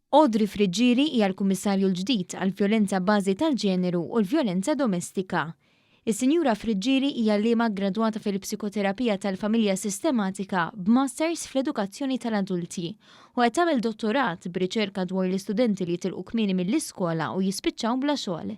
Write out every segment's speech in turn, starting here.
Audrey Friggieri hija l-Kummissarju l-ġdid għall-Vjolenza Bażi tal-Ġeneru u l-Vjolenza Domestika. Is-Sinjura Friggieri hija għalliema ggradwata fil-Psikoterapija tal-Familja Sistematika b'Masters fl-Edukazzjoni tal-Adulti u qed tagħmel dottorat b'riċerka dwar l-istudenti li jitilqu kmieni mill-iskola u jispiċċaw bla xogħol.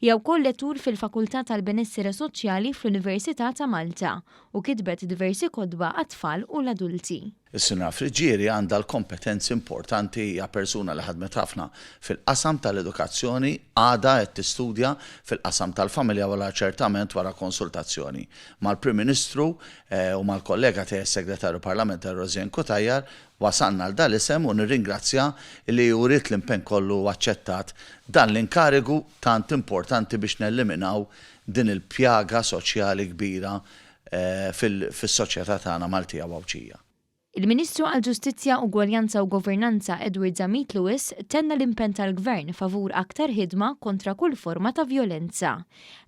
Hija wkoll lettur fil-Fakultà tal-Benessere Soċjali fl-Università ta' Malta u kitbet diversi kotba għat-tfal u l-adulti. Is-Sinjura Friggieri għandha l-kompetenzi importanti, hija persuna li ħadmet ħafna fil-qasam tal-edukazzjoni, għadha qed tistudja fil-qasam tal-familja u allura ċertament wara konsultazzjoni mal-Prim Ministru u mal-kollega tiegħi s-Segretarju Parlamentari Rosianne Cutajar wasalna għal dal-isem u nirringrazzja li uriet l-impenn kollu u aċċettat dan l-inkarigu tant importanti biex nelliminaw din il-pjaga soċjali kbira fis-soċjetà tagħna Maltija u Għawdxija. Il-Ministru għall-Ġustizzja, Ugwaljanza u Governanza Edward Zammit Lewis tenna l-impenn tal-Gvern favur aktar ħidma kontra kull forma ta' vjolenza.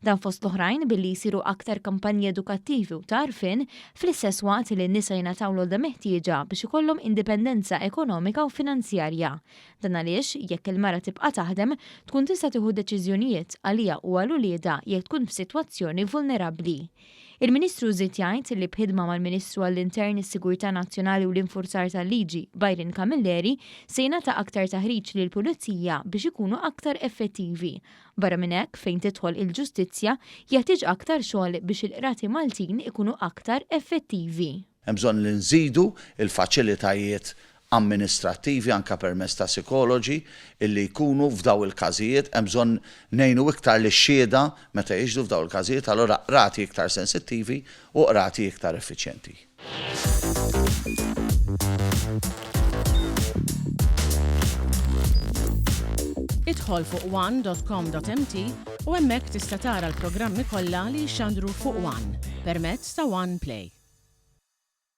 Dan fost l-oħrajn billi jsiru aktar kampanji edukattivi u ta' għarfien fl-istess waqt li n-nisa jingħataw l-għodda meħtieġa biex ikollhom indipendenza ekonomika u finanzjarja. Dan għaliex, jekk il-mara tibqa' taħdem, tkun tista' tieħu deċiżjonijiet għaliha u għal uliedha jekk tkun f'sitwazzjoni vulnerabbli. Il-Ministru żied jgħid li b'ħidma mal-Ministru għall-Intern, is-Sigurtà Nazzjonali u l-Infurzar tal-Liġi, Byron Camilleri, se jingħata aktar taħriġ lill-Pulizija biex ikunu aktar effettivi. Barra minn hekk, fejn tidħol il-ġustizzja, jeħtieġ aktar xogħol biex il-qrati Maltin ikunu aktar effettivi. Hemm bżonn li nżidu l-faċilitajiet amministrattivi anke permezz ta' psikoloġi illi jkunu f'daw il-każijiet, hemm bżonn ngħinu iktar lix-xhieda meta jixhdu f'daw il-każijiet, allura qrati iktar sensittivi u qrati iktar effiċjenti. Idħol fuq one dot com dot mt u hemmhekk tista' tara l-programmi kollha li jixxandru fuq one permezz ta' One Play.